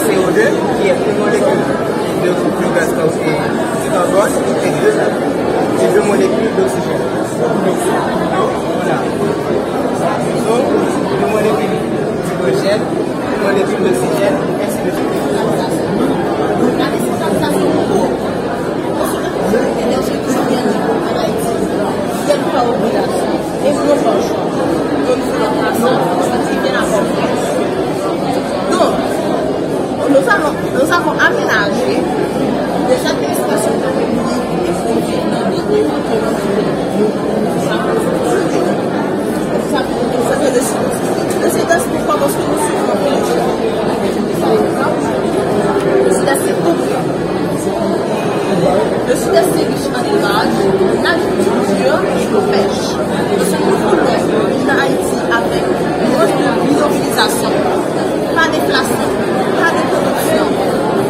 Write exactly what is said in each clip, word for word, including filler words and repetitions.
C O deux, qui est une molécule de, de gaz carbone et de, et deux molécules d'oxygène. Voilà. Donc, une molécule d'hydrogène, une molécule d'oxygène, ainsi de suite. Donk, nous allons, nous avons aménagé des administrations publiques et privées dans des écoles. Le Sud-Est, nous commençons, nous suivons. Par exemple, le Sud-Est, c'est beaucoup. Le Sud-Est est riche en élevage, en agriculture et en pêche. Nous sommes toujours en Haïti avec moins de bidonvillisation, pas d'inflation, pas de corruption,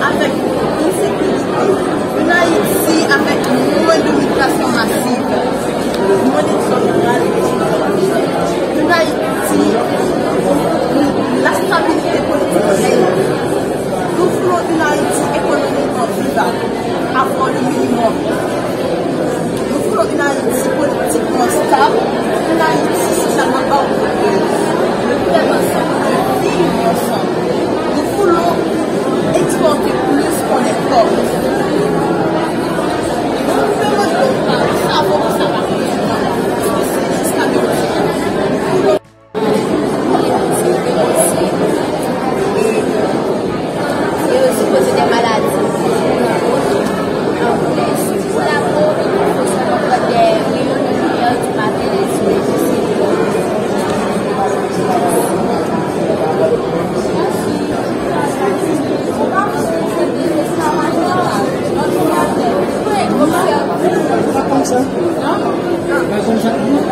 avec une sécurité, une Haïti avec moins de migration massive, moins de, une Haïti, la stabilité politique. Nous voulons une Haïti économiquement vivable, avoir le minimum. Nous voulons une Haïti politiquement stable, une Haïti socialement harmonieuse. Nous voulons ensemble, nous vivons ensemble. Nous voulons exporter plus qu'on importe. Nous ne demandons pas, nous savons que ça va plus loin. Parce que c'est jusqu'à demain. Nous voulons E yo sipoze gen maladi. Anplis, pou lapo, il faut se reprendre dè reyon de limyè di maten, lè solèy kouche.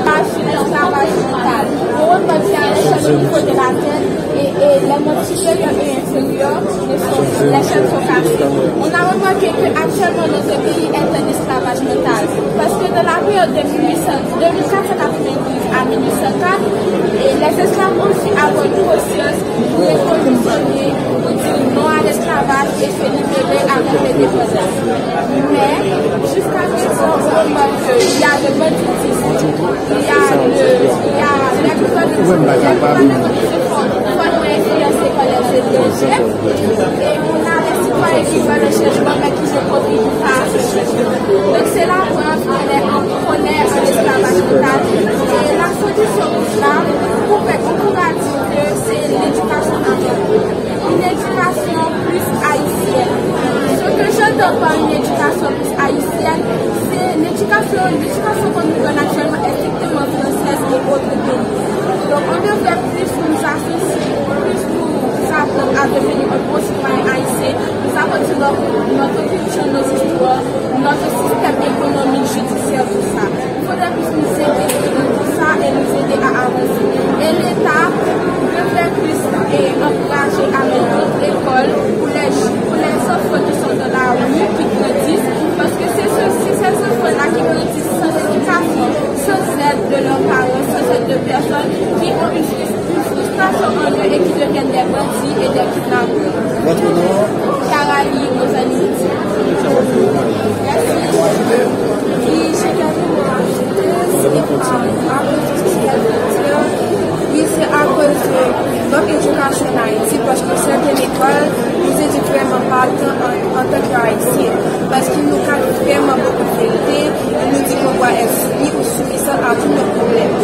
Machine esklavaj mantal. Ou wè, kòmsi a lechèl o nivo de la tèt, e, e lè mond siperyè e enfèryè, les chaînes sont cassées. On a remarqué que actuellement notre pays est un esclavage mental. Parce que dans la période de mille huit cents, de mille quatre cent quatre-vingt-douze à mille huit cent quatre, et les esclaves ont su avoir une conscience pour révolutionner, pour dire non à l'esclavage et se libérer avec l'indépendance. Mais, jusqu'à présent, on remarque qu'il y a le banditisme, il y a le, il y a la plupart de, la plupart de nos enfants sont influencés par les étrangers. Et on a les citoyens qui veulent le changement, mais qui ne contribuent pas à ce changement. Donc c'est la preuve qu'on est en, qu'on est en esclavage total. Et la solution pour cela, pour faire, on pourra dire que c'est l'éducation à faire. Une éducation plus haïtienne. Ce que j'entends par une éducation plus haïtienne, c'est l'éducation, l'éducation qu'on nous donne actuellement est strictement française et autres pays. Donc on devrait plus nous associer, plus nous apprendre à devenir un bon citoyen haïtien, nous apprendre sur notre, notre culture, nos histoires, notre système économique, judiciaire, tout ça. Faudrait plus nous intégrer dans tout ça et nous aider à avancer. Et l'État devrait plus, eh, encourager à mettre l'école pour les, pour les enfants qui sont dans la rue, qui grandissent, parce que c'est ce, c'est ces enfants-là qui grandissent sans éducation, sans aide de leurs parents, sans aide de personne, qui ont une, une frustration en eux et qui deviennent des bandits et des kidnappeurs. Votre nom ? Caralie Rosalie. Merci. Wi, se tèlman ajoute, se pa akoz de, wi, se akoz de mank edikasyon an Ayiti, paske sèten lekòl, nou edike vrèman pa tan an, antanke Ayisyen, paske nou kache vrèman bokou verite, e nou di qu'on doit être soumis ou soumis à tous nos problèmes.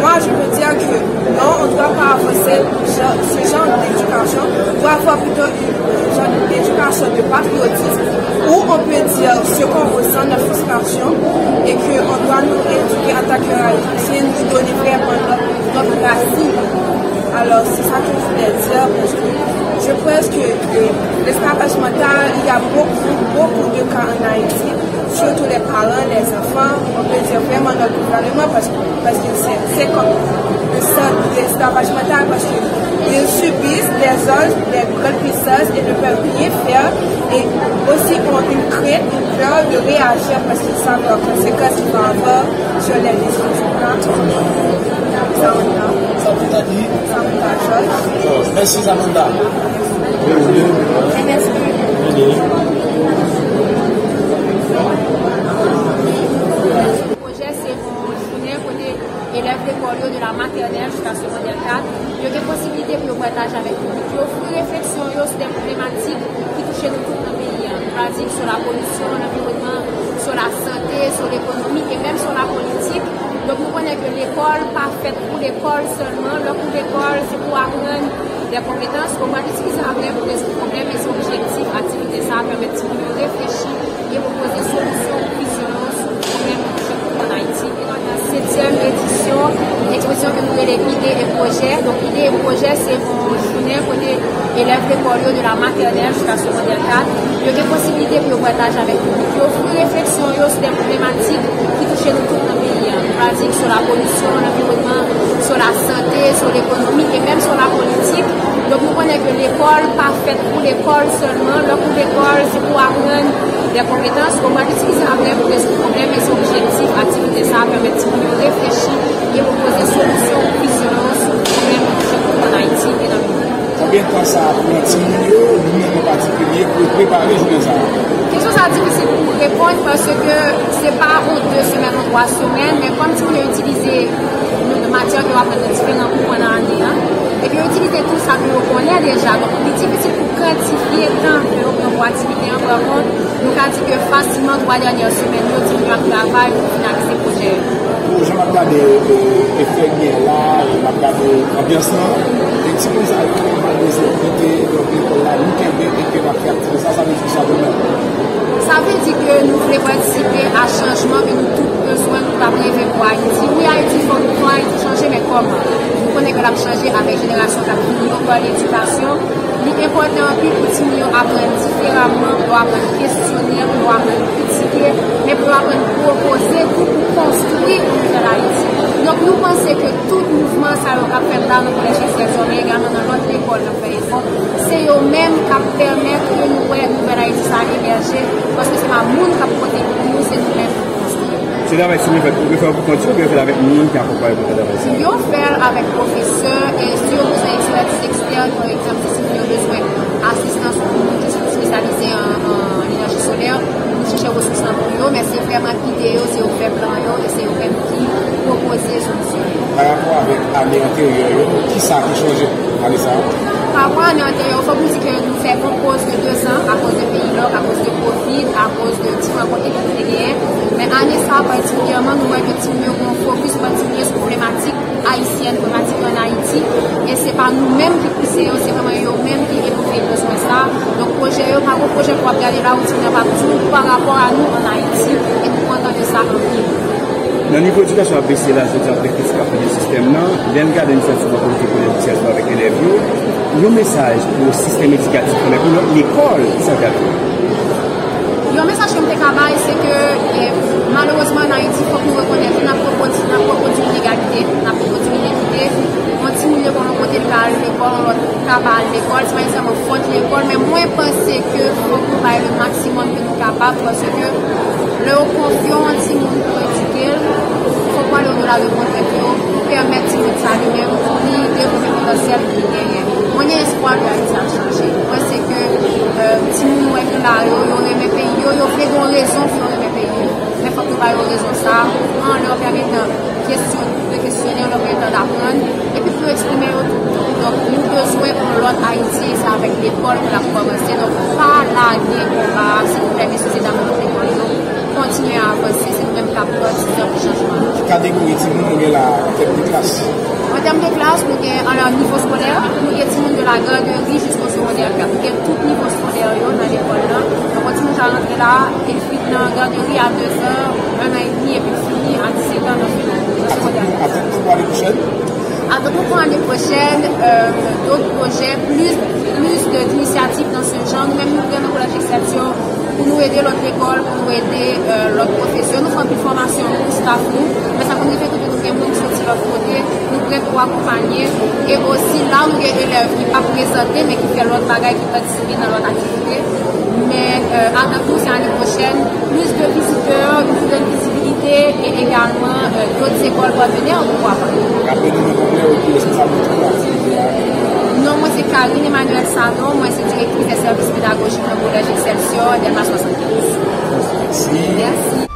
Moi, je veux dire que non, on ne doit pas avoir ce, ce genre d'éducation. On doit avoir plutôt une, une genre d'éducation de patriotisme où on peut dire ce qu'on ressent, notre frustration, et qu'on doit nous éduquer en tant qu'Haïtiens, nous donner vraiment notre, notre racine. Alors, c'est ça que je voulais dire, parce que je pense que, euh, l'esclavage mental, il y a beaucoup, beaucoup de cas en Haïti. Surtout les parents, les enfants, on peut dire vraiment notre gouvernement, parce, parce que c'est, c'est comme une sorte d'esclavage mental, parce qu'ils subissent des ordres des grandes puissances et ne peuvent rien faire, et aussi ont une crainte, une peur de réagir parce qu'ils savent leurs conséquences qu'ils vont avoir sur les décisions. Samantha. Samantha di? Samantha Georges. Georges. Mèsi, Samantha. Pwojè se yon jounen kote elèv lekòl yo de la matènèl jiska segondè kat, yo gen posibilite pou yo pataje avèk piblik yo fwi refleksyon yo sou de pwoblematik ki touche nou tout nan peyi a. Nou pral di sou la polisyon, lanviwònman, sou la sante, sou lekonomi e menm sou la politik. Donk, nou konnen ke lekòl pa fèt pou lekòl sèlman. Lè w pou lekòl, se pou aprann de konpetans ke w pral itilize apre pou rezoud pwoblèm, e se objektif aktivite sa a, pèmèt timoun yo reflechi e pwopoze solisyon ou vizyon yo sou pwoblèm ki touche nou an Ayiti. E nou nan setyèm edisyon ekspozisyon ke nou rele Ide e Pwojè. Donk, Ide e Pwojè, se yon jounen kote elèv lekòl yo de la matènèl jiska segondè kat, yo gen posibilite pou yo pataje avèk piblik yo fwi refleksyon yo sou de pwoblematik ki touche nou tout nan peyi a. Nou pral di sou la polisyon, lanviwònman, sou la sante, sou lekonomi e menm sou la politik. Donk, nou konnen ke lekòl pa fèt pou lekòl sèlman. Lè w pou lekòl, se pou aprann de konpetans ke w pral itilize apre pou rezoud pwoblèm, e se objektif aktivite sa a, pèmèt timoun yo reflechi e pwopoze solisyon ou vizyon yo sou pwoblèm ki touche nou an Ayiti e nan lemonn. Konbyen tan sa pran timoun yo, nou menm an patikilye, pou yo prepare jounen sa a? Kesyon sa a difisil pou reponn paske se pa yon de semèn, yon twa semèn, men kòm timoun yo itilize matyè ke yo aprann nan diferan kou pandan ane a, epi yo itilize tou sa ke yo konnen deja, donk li difisil pou kantifye tan ke yo pran pou aktivite an. Pa kont, nou ka di ke fasilman twa dènyè semèn yo, timoun yo ap travay pou finalize pwojè yo. Bon, jan m ap gade, e, efè gen la, e m ap gade anbyans lan, e timoun sa yo, malgre se kite, donk, lekòl la, nou kenbe e ke n ap fè aktivite sa, sa vle di ki sa pou nou? Sa vle di ke nou vle patisipe a chanjman ke nou tout bezwen pou l ap rive pou Ayiti. Wi, Ayiti, fòk nou fè Ayiti chanje, men kòman? Nou konnen ke l ap chanje avèk jenerasyon k ap vini yo, pa ledikasyon. Li enpòtan anpil pou timoun yo aprann diferaman, pou yo aprann kesyone, pou yo aprann kritike, men pou yo aprann pwopoze tou pou konstwi yon nouvèl Ayiti. Donk, nou panse ke tout mouvman sa yo k ap fèt la nan Kolèj Frè Sè Zòmè, egalman nan lòt lekòl k ap fè efò, se yo menm k ap pèmèt ke nou wè nouvèl Ayiti sa a emèje, paske se pa moun k ap pote l pou nou, se nou menm pou nou konstwi. Se travay sou mwen fèt pou yo fè l pou kont yo, oubyen yo fè l avèk moun ki akonpaye w pou fè travay sa? Yo fè l avèk pwofesè, e si yo bezwen eksèt, ekstèn, pa egzanp, si timoun yo bezwen asistans pou moun ki espesyalize an, an enèji solè, nou chèche resous lan pou yo, men se fè m ak ide yo, se yo fè plan yo, e se yo menm ki pwopoze solisyon yo. Pa rapò avèk ane anteryè yo, kisa ki chanje ane sa a? Pa rapò a ane anteryè yo, fòk nou di ke nou fè yon poz de dezan akoz de peyi lòk, akoz de kovid, akoz de diferan konfli ki te genyen. Men ane sa a, patikilyèman, nou wè ke timoun yo gen yon fokis patikilye sou pwoblematik ayisyèn, pwoblematik an Ayiti, e se pa nou menm ki pouse yo, se vrèman yo menm ki evoke bezwen sa a. Donk, pwojè yo, pa gen pwojè ke w ap gade la, ou di nan pa di w pa rapò a nou an Ayiti, e nou kontan de sa anpil. Nan nivo edikasyon ap bese la, jodi a, avèk kritik ap fè nan sistèm nan, lè n gade inisyativ otorite kolèj Frè Sè Zòmè avèk elèv yo, yon mesaj pou sistèm edikatif lan, pou lòt lekòl, kisa l ka fè? Yon mesaj ke m te ka bay, se ke, e, malerezman, an Ayiti, fòk nou rekonèt, n ap repwodui, n ap repwodui inegalite, n ap repwodui inikite. Yon timoun lekòl yon kote, l ka al lekòl, yon lòt ka pa al lekòl, se pa nesesèman fòt lekòl, men mwen panse ke fòk nou bay le maksimòm ke nou kapab, paske lè yo konfye w yon timoun pou edike l, fòk w ale odela de kontrent yo, pou pèmèt timoun sa li menm, pou li devlope potansyèl ke li genyen. Mwen gen espwa ke Ayiti ap chanje. Mwen se ke, e, timoun mwen ki la yo, yo renmen peyi yo, yo vle gen yon rezon pou yo renmen peyi yo. Men fòk nou ba yo rezon sa a, an lè w pèmèt kesyon, de kesyone, lè w pèmèt aprann, epi pou yo eksprime yo tou. Donk, nou bezwen yon lòt Ayiti, e se avèk lekòl pou l ap kòmanse. Donk, pa lage konba a, silvouplè, mesye e dam nan lekòl yo. Kontinye avanse, se nou menm k ap patisipe pou chanjman. Ki kategori timoun nou gen la, an tèm de klas? An tèm de klas, nou gen, an nivo eskolè, nou gen timoun de la gaderi jisko segondè kat. Nou gen tout nivo eskolè yo nan lekòl lan. Donk, yon timoun ka rantre la, epi nan gaderi a dezan, en an edmi, epi fini a disèt an nan, nan segondè kat. Atant nou pou ane pwochèn? Atant nou pou ane pwochèn, e, dòt pwojè, plis, plis de, d'initiative dans ce genre. Nou menm nou gen nan kolèj Eksèpsyon, pou nou ede lòt lekòl, pou nou ede, e, lòt pwofesè. Nou fè anpil fòmasyon pou staff nou, men sa konn rive tou ke nou gen moun ki soti lòt kote, nou prè pou akonpanye. E osi, la nou gen elèv ki pa prezante, men ki fè lòt bagay, ki patisipe nan lòt aktivite. Men, e, atant nou, se ane pwochèn, plis de vizitè, nou pou gen vizibilite, e egalman, e, dòt lekòl patnè, poukwa pa. Raple nou non konplè ou pou responsab de tout aktivite a. Non mwen se Karine Emmanuel Sanon, mwen se direktè Fè sèvis pedagojik nan Kolèj Excelsior, Dèlma swasannkenz. Mèsi.